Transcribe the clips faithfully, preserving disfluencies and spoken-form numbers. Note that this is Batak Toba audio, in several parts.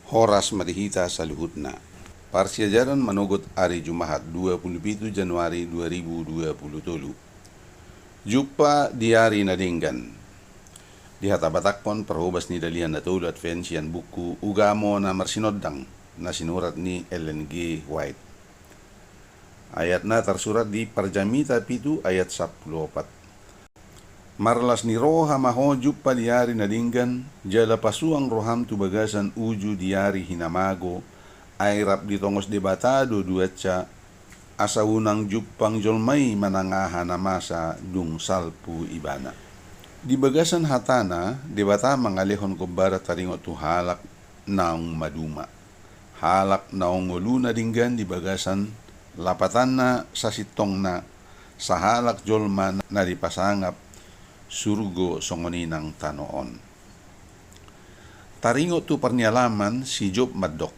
Horas ma di hita saluhutna. Parsiajaran manogot ari Jumahat dua pulu pitu Januari dua ribu dua pulu tolu. Jumpa di ari na denggan. Dihatabatakhon parhobas ni Dalihan Na Tolu Advent sian buku Ugamo na Marsinondang na sinurat ni Ellen G. White. Ayatna tarsurat di Parjamita pitu ayat sampulu opat. Marlas ni roha ma ho jumpa di ari na denggan, jala pasuang roham tu bagasan uju di ari hinamago, ai rap ditongos Debata do duansa, asa unang jumpang jolma i manang aha na masa dung salpu ibana. Di bagasan hatana, Debata mangalehon gombaran taringot tu halak naung maduma. Halak naung ngoluna denggan di bagasan, lapatanna sasintongna, sahalak jolma na dipasangap surgo songon i nang tano on. Taringot tu parnialaman, si Job mandok: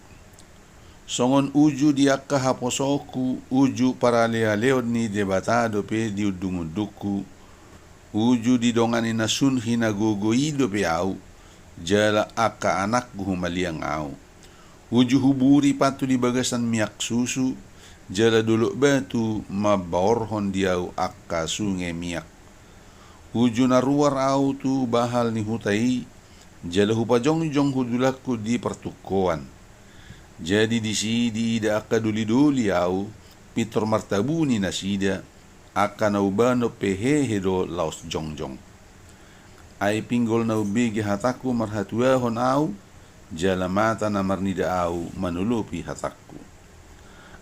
Songon uju di angka haposoonku, uju paralealeon ni Debata dope di undungundungku, uju didongani na sun hinagogo i dope ahu, jala angka anakku humaliang ahu. Uju huburi pantu di bagasan miak susu, jala dolok batu mambaorhon di ahu angka sunge miak. Uju na ruar ahu tu bahal ni huta i, jala hupajongjong hudulangku di partungkoan. Jadi disi diida angka dolidoli ahu, pintor martabuni nasida, angka na hubanon pe hehe do laos jongjong. Ai pinggol na umbege hatangku marhatuahon ahu, jala mata na marnida ahu manolopi hatangku.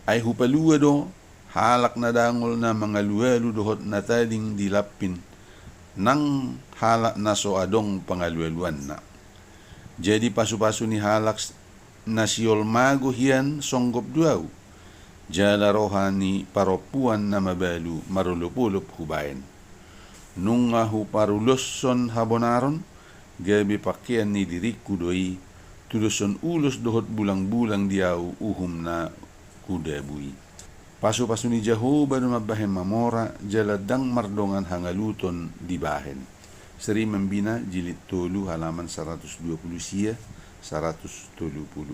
Ai hupalua do halak na dangol na mangalualu dohot na tading di lampin, nang halak na so adong pangalualuanna. Jadi pasupasu ni halak na siol mago hian songgop do ahu, jala roha ni parompuan na mabalu marolopolop hubahen. Nunga huparuloshon habonaron, gabe pangkean ni diringku do i, tudoshon ulos dohot bulangbulang di ahu uhum na hudabu i. Pasupasu ni Jahowa do mambahen mamora, jala ndang mardongan hangaluton dibahen. Seri Mambina, jilid tolu, halaman saratus dua pulu sia, saratus tolu pulu.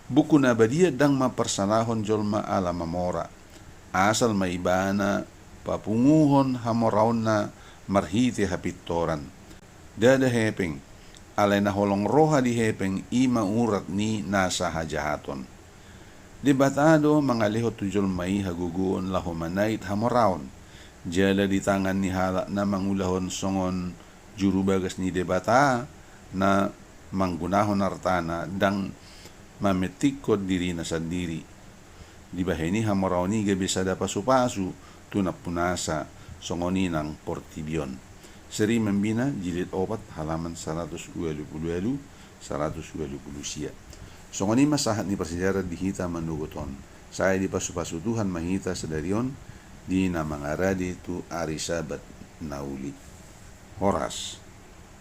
Buku na badia ndang mamparsalahon jolma ala mamora, asal ma ibana papunguhon hamoraonna marhite hapintoran. Ndada hepeng, alai na holong roha di hepeng i ma urat ni nasa hajahaton. Debata do mangalehon tu jolma i hagogoon laho manait hamoraon, jala di tangan ni halak na mangulahon songon juru bagas ni Debata, na manggunahon artana ndang mamentihon dirina sandiri. Dibahen i hamoraon i gabe sada pasupasu tu nampunasa, songon i nang portibi on. Seri Mambina, jilid opat, halaman saratus ualu pulu ualu, saratus ualu pulu sia. Songon i ma sahat ni parsiajaran di hita manogot on. Sai dipasupasu Tuhan ma hita sadari on, di na mangarade tu ari Sabat na uli. Horas.